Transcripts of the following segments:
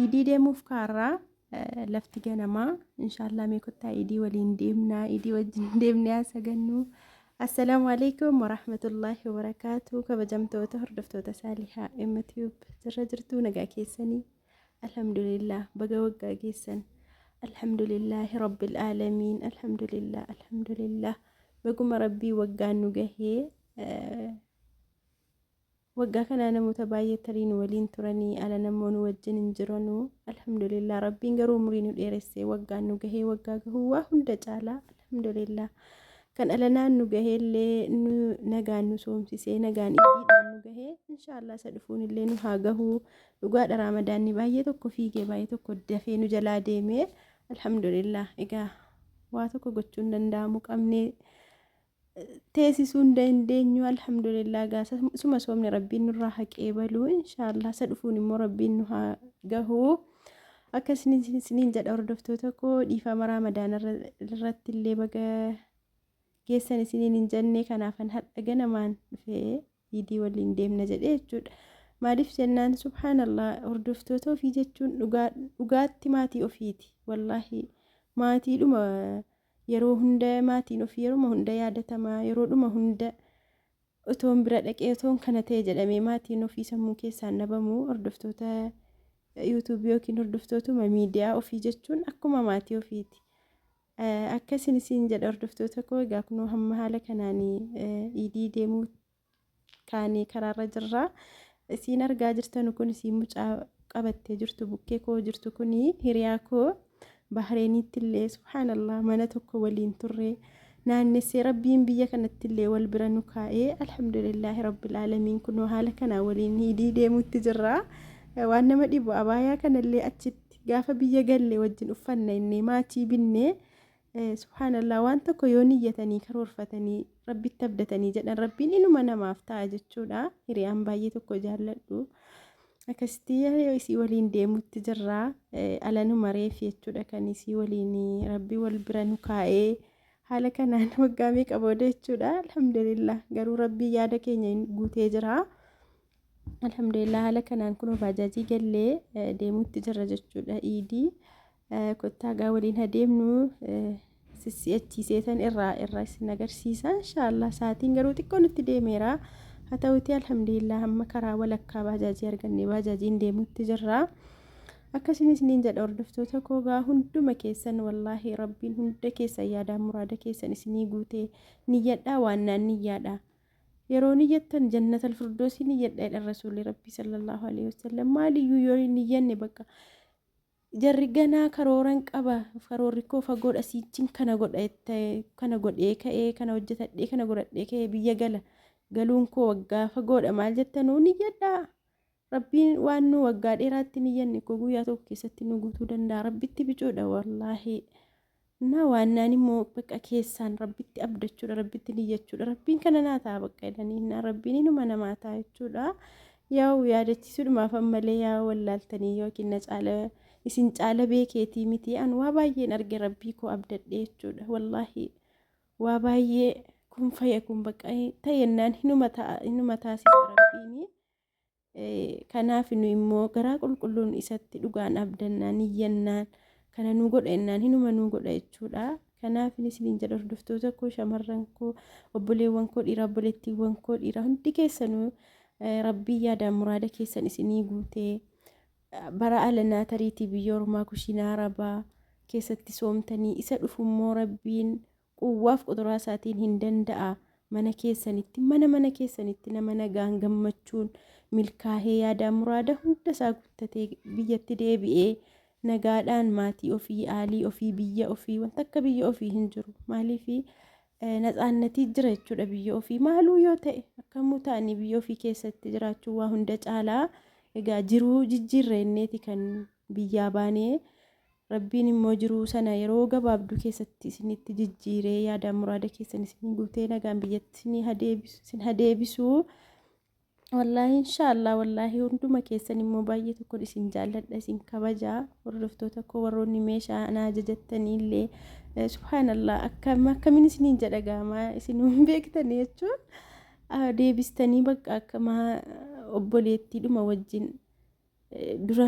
Iidii deemuuf kaarraa lafti ganamaa inshaallah mee kottaa iidii waliin deemnaa iidii wajjin deemnee haa sagannu. Assalaamu alaikum warahmatullaahi wabarakaatu kabajamtoota hordoftoota Saalihaa MTube jirra jirtuu nagaa keessanii alhamdulillah baga waggaa geessan alhamdulillaahi rabbil aalamiin alhamdulillah alhamdulillah baguma rabbii waggaan nu gahee. Waggaa kanaa namoota baay'ee tarii nu waliin turanii ala namoo nu wajjin hin jiranu. Alhamdulillah rabbiin garuu umurii nu dheeressee waggaan nu gahee waggaa gahuu waa hunda caalaa alhamdulillah. Kan alanaan nu gahee illee nu nagaan nu soomsisee nagaan iidiidhaan nu gahee inshaallah isa dhufuun illee nu haa gahuu. Dhugaadha raamadaanni baay'ee tokko fiigee baay'ee tokko dafee nu jalaa deemee alhamdulillah egaa waa tokko gochuun danda'amu qabnee teessisuu hin dandeenyu alhamdulillah gaa suma soomni rabbiin nurraa haa qeebalu inshaallah isa dhufuun immoo rabbiin nu haa gahu akka isiniin jedha hordoftoota koo dhiifama raamadaana irratti illee baga geessan isiniin hin jenne kanaafan hadha ganamaan dhufee iidii waliin deemna jedhee jechuudha. Maaliif jennaan subhaanallah hordoftoota ofii jechuun dhugaatti maatii ofiiti wallaahi maatiidhuma Yeroo hunda maatiin ofii yeruma hunda yaadatama. Yeroodhuma hunda otoon bira dhaqee otoon kana ta'e jedhamee maatiin ofii sammuu keessaan dhabamu. Hordoftoota yuutuubii yookiin hordoftootuma miidiyaa ofii jechuun akkuma maatii ofiiti. Akkasin isin jedha hordoftoota koo egaa kunoo hamma haala kanaan iidii deemuu kaanee karaarra jirra. Isiin argaa jirtanu kun isiin mucaa qabattee jirtu bukkee koo jirtu kun hiriyaa koo Bahreeniitti illee subhaanallah mana tokko waliin turre naannessee rabbiin biyya kanatti illee wal bira nu kaa'ee alhamdulillaahi rabbil aalamiin kunoo haala kanaa waliin hiidii deemuutti jirra. Waan nama dhibu abaayaa kanallee achitti gaafa biyya galle wajjin uffanna innee maatii binnee Subhaanallah waan tokko yoo niyyatanii karoorfatanii rabbitti abdatanii jedhan rabbiin inuma namaaf ta'a jechuudha. Hiriyaan baay'ee tokko jaalladhu. Akkasitti isii waliin deemutti jirra. Alanuma reefi jechuudha kan isii waliin rabbi wal bira nu kaa'ee haala kanaan waggaa meeqa booda jechuudha. Alhamdulillah garuu rabbii yaada keenya guutee jira. Alhamdulillah haala kanaan kunoo baajaajii gallee deemutti jirra jechuudha iidii. Kottaa gaa waliin ha deemnu sissi'achiiseetan irraa irraa isin agarsiisa inshaallah sa'aatiin garuu xiqqoo nutti deemeera haa ta'uti alhamdulillah hamma karaa walakkaa baajaajii arganne baajaajiin deemutti jirra akkasiin isiniin jedha hordoftoota koo gaa hunduma keessan wallaahi rabbiin hunda keessan yaadaan muraada keessan isinii guutee niyyadhaa waan naan niyyaadha yeroo niyyattan jannatal firdoosii niyyadha jedhan rasuulli rabbii sallallahu alaihi wasallam maaliyyuu yoo hin niyyanne bakka Jarri ganaa karooran qaba karoorri koo fagoodha siichin kana godha jette kana godhee ka'ee kana hojjetadhee kana godhadhee ka'ee biyya gala galuun koo waggaa fagoodha maal jettanuu niyyadhaa rabbiin waan nu waggaa dheeraatti niyyanne koo guyyaa tokko keessatti nu guutuu danda'a rabbitti bicuudha wallaahi Na waannaan immoo bakka keessaan rabbitti abdachuudha rabbitti niyyachuudha rabbiin kana naa ta'a bakka jedhanii na rabbiin inuma namaa ta'a jechuudha. Yaa'u yaadachiisuudhumaaf ammalee yaa wallaaltanii yookiin na caala isin caala beekeetii miti an waa baay'een arge rabbii koo abdadhee jechuudha wallaahi waa baay'ee kun faya kun bakka ta'ennaan hinuma ta'a hinuma taasisa rabbiini. Kanaaf nu immoo garaa qulqulluun isatti dhugaan abdannaan iyyannaan kana nu godha jennaan hinuma nu godha jechuudha. Kanaaf isiniin jedha hordoftoota koo shamarran koo obboleewwan koo dhiiraa obboleettiiwwan koo dhiiraa hundi keessanuu rabbii yaadaan muraada keessan isinii guutee bara alanaa tariitii biyya ormaa kushiinaa arabaa keessatti soomtanii isa dhufu immoo rabbiin Quwwaaf quduraa isaatiin hin danda'a. Mana keessanitti, mana mana keessanitti nama nagaan gammachuun milkaahee yaadaa muraada hunda isaa guuttatee biyyatti deebi'ee nagaadhaan maatii ofii, aalii ofii, biyya ofii wanta akka biyya ofii hin jiru. Maaliif natsaannatii jira jechuudha biyya ofii maaluu yoo ta'e akkamuu ta'anii biyya ofii keessatti jiraachuun waa hunda caalaa egaa jiruu jijjiirra inneeti kan biyyaa baanee Rabbiin immoo jiruu sana yeroo gabaabduu keessatti isinitti jijjiiree yaadaan muraada keessan isinii guutee nagaan biyyatti isinii ha deebisu isin ha deebisu. Wallaahi inshaallah wallaahi hunduma keessan immoo baay'ee tokkon isin jaalladha isin kabaja hordoftoota koo warroonni meeshaa na ajajattanii illee subhaanallah akkam akkamiin isiniin jedha gaamaa isin hin beektanii jechuun deebistanii bakka akkama obboleettiidhuma wajjin. Dura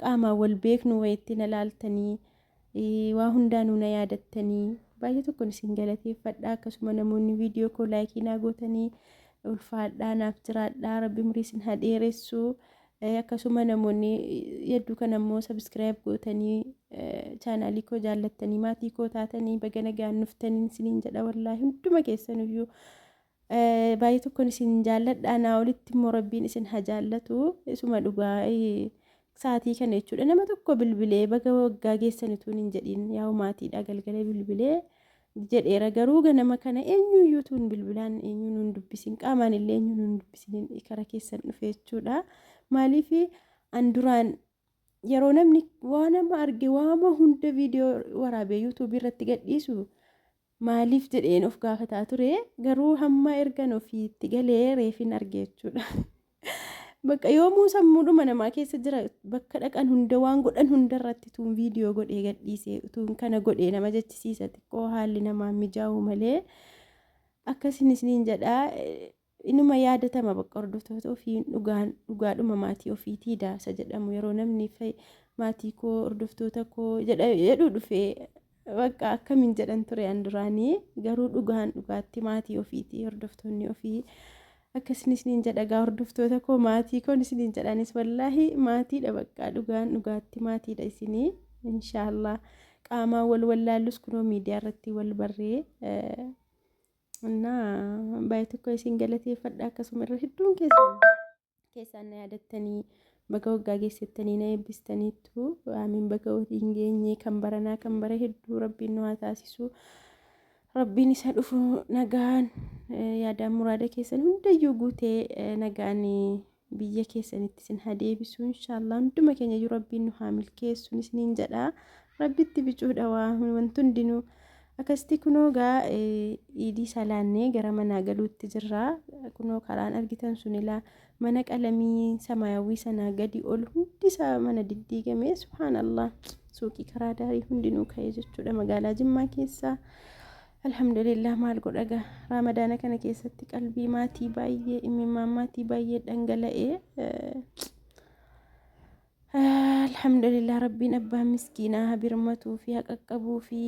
qaamaan wal beeknu wayitti na laaltanii waa hundaanuu na yaadattanii baay'ee tokkon isin galateeffadha. Akkasuma namoonni viidiyoo koo laayikii naa gootanii ulfaadhaa, naaf jiraadhaa, rabbi umurii isin haa dheeressu. Akkasuma namoonni hedduu kana immoo sabiskiraayib gootanii chaanaalii koo jaallattanii maatii koo taatanii baga nagaan dhuftanii isiniin jedha. Wallaahi hunduma keessanuyyuu baay'ee tokkon isin jaalladha. Naa olitti immoo rabbiin isin haa jaallatu. Isuma dhugaa sa'aatii kana jechuudha nama tokko bilbilee baga waggaa geessan utuun hin jedhin, yaa'u maatiidha galgala bilbilee jedheera, garuu ganama kana eenyuyyuu tuun bilbilaan eenyuun hin dubbisin, qaamaan illee eenyuun hin dubbisin kara keessan dhufe jechuudha. Maaliif an duraan yeroo namni waa nama arge waama hunda viidiyoo waraabee yuutuubii irratti gadhiisu maaliif jedheen of gaafataa ture, garuu hamma ergan ofiitti galee reefin arge jechuudha. Bakka yoomuu sammuudhuma namaa keessa jira, bakka dhaqan hunda waan godhan hunda irratti tuun viidiyoo godhee gadhiise tuun kana godhee nama jechisiisa, xiqqoo haalli namaa mijaa'u malee. Akkasin isiniin jedha, inuma yaadatama. Bakka hordoftoota ofii dhugaan dhugaadhuma maatii ofiitii daasa jedhamu, yeroo namni maatii koo hordoftoota koo jedhu dhufee bakka akkamiin jedhan ture an duraanii, garuu dhugaan dhugaatti maatii ofiitii hordoftoonni ofii. Akkasini isiniin jedha gaa, hordoftoota koo, maatii koon isiniin jedhanis, wallaahi maatiidha, bakka dhugaan dhugaatti maatiidha isinii. Inshaallah qaamaan wal wallaallus kunoo miidiyaa irratti wal barree እና baay'ee tokko isin galateeffadha. Akkasuma irra hedduun keessan keessaan na yaadattanii baga waggaa geessettanii na eebbistaniittu. Amiin, baga waliin geenye. Kan baranaa kan bara hedduu rabbiin nu haa taasisu. Rabbiin isa dhufu nagaan yaadaan muraada keessan hundayyuu guutee nagaan biyya keessanitti isin haa deebisu. Inshaallah hunduma keenya iyyuu rabbiin nu haa milkeessu isiniin jedha. Rabbitti bicuudha waa wanti hundinuu. Akkasitti kunoo gaa iidii salaannee gara manaa galuutti jirra. Kunoo karaan argitan sun ilaa mana qalamii samaayawwii sanaa gadi ol hundi isaa mana diddiigame. Subhaanallah, suuqii karaa daarii hundinuu ka'ee jechuudha magaalaa Jimmaa keessaa. Alhamdulillah, maal godha gaa, Raamadaana kana keessatti qalbii maatii baay'ee, imimmaan maatii baay'ee dhangala'ee. Alhamdulillah, rabbiin abbaan miskiinaa haa birmatuu fi haa qaqqabuu fi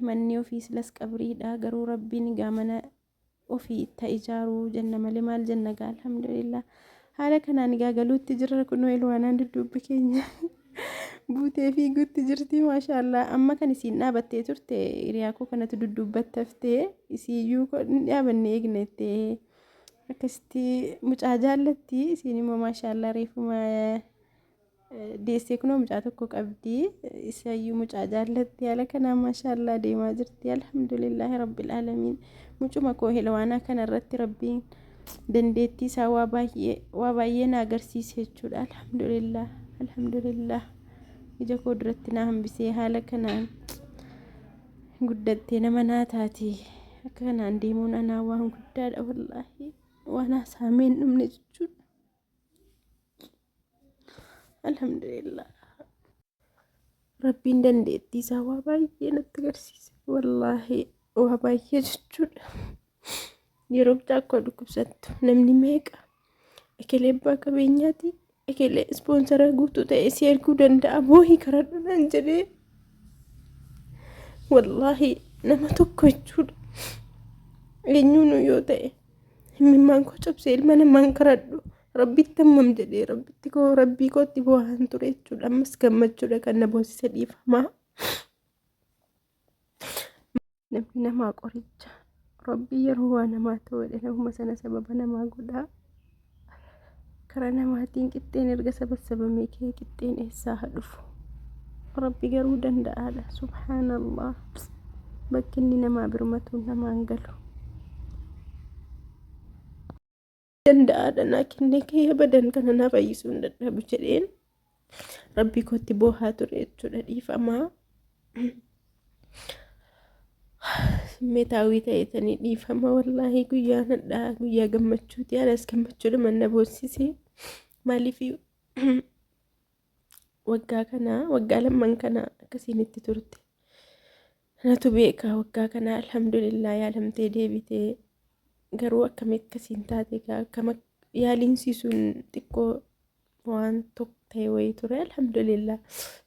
manni ofii silas qabriidha, garuu rabbiin egaa mana ofii itti ijaaruu jenna malee maal jenna gaa. Alhamdulillah, haala kanaan egaa galuutti jirra. Kunoo ilwaanaan dudduubba keenya buutee fiiguutti jirti, maashaallah. Amma kan isiin dhaabattee turte hiriyaa koo kanatu dudduubbatti haftee, isiiyyuu dhaabanne eegna jettee akkasitti mucaa jaallatti. Isiin immoo maashaallah reefuma deessee kunoo mucaa tokko qabdi, isayyuu mucaa jaallatti. Haala kanaan maashaallah deemaa jirti. Alhamdulillaahi rabbil aalamiin. Mucuma koo helwaanaa kana irratti rabbiin dandeettii isaa waa baay'ee waa baay'ee na agarsiise jechuudha. Alhamdulillah, alhamdulillah, ija koo duratti na hambisee. Haala kanaan guddattee nama naa taate. Akka kanaan deemuun anaa waan guddaadha, wallaahi waan haasa'amee hin dhumne jechuudha. Alhamdulillah. Rabbiin dandeettii isaa waa baay'ee natti agarsiise. Wallaahi waa baay'ee jechuudha. Yeroo mucaa koo dhukkubsattu namni meeqa ekelee abbaa qabeenyaati, ekelee ispoonsara guutuu ta'e si erguu danda'a, boohii karadhu naan jedhee, wallaahi nama tokko jechuudha. Eenyuunuu yoo ta'e imimmaan koo cabsee ilma namaan karadhu, rabbitti hammam jedhee rabbitti koo rabbii kootti boo'aan ture jechuudha. Ammas gammachuudha kan na boosise, dhiifamaa. Namni namaa qoricha. Rabbii yeroo waa namaa ta'u jedhe namuma sana sababa namaa godhaa. Karaa namaatiin qixxeen erga sabassabamee kee qixxeen eessaa haa dhufu? Rabbi garuu danda'aadha. Subhaanallah. Bakki inni namaa birmatuun namaan galu. Danda'aadha, naa kennee kee abadan kana naa fayyisuu hin dadhabu jedheen rabbii kootti boohaa ture jechuudha. Dhiifamaa, simmeetaawii ta'etanii dhiifama. Wallaahi guyyaan hadhaa guyyaa gammachuuti, anas gammachuudha manna boossise. Maaliif waggaa kana, waggaa lamman kana akkasiin itti turte natu beeka. Waggaa kana alhamdulillah yaalamtee deebitee, garuu akkamitti akkasiin taate egaa akkama yaaliin sun xiqqoo waan ta'e wayii ture. Alhamdulillah,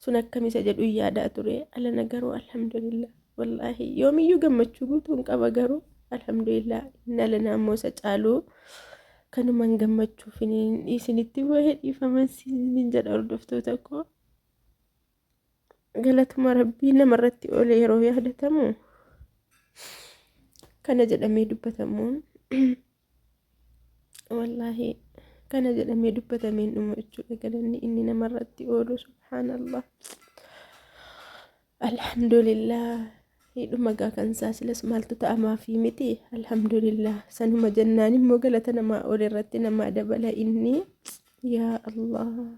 sun akkam isa jedhu yaadaa ture. Alana garuu alhamdulillah, wallaahi yoomiyyuu gammachuu guutuun qaba, garuu alhamdulillah inni alanaa immoo isa caaluu kanumaan gammachuuf isinitti bu'ee dhiifaman isiniin jedha, hordoftoota koo. Galatuma Rabbii namarratti oole yeroo yaadatamu kana jedhamee dubbatamuun, wallaahi kana jedhamee dubbatameen dhumu jechuudha. Galanni inni namarratti oolu, subhaanallah, alhamdulillah. Hidhuma gaa kan isaa silas maaltu ta'amaafii miti? Alhamdulillah sanuma jennaan immoo galata namaa oole irratti namaa dabala inni. Yaa Allah,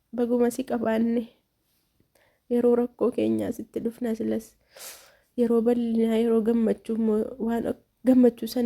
baguma si qabaanne, yeroo rakkoo keenyaa sitti dhufna, silas yeroo bal'inaa, yeroo gammachuu immoo waan gammachuu sana.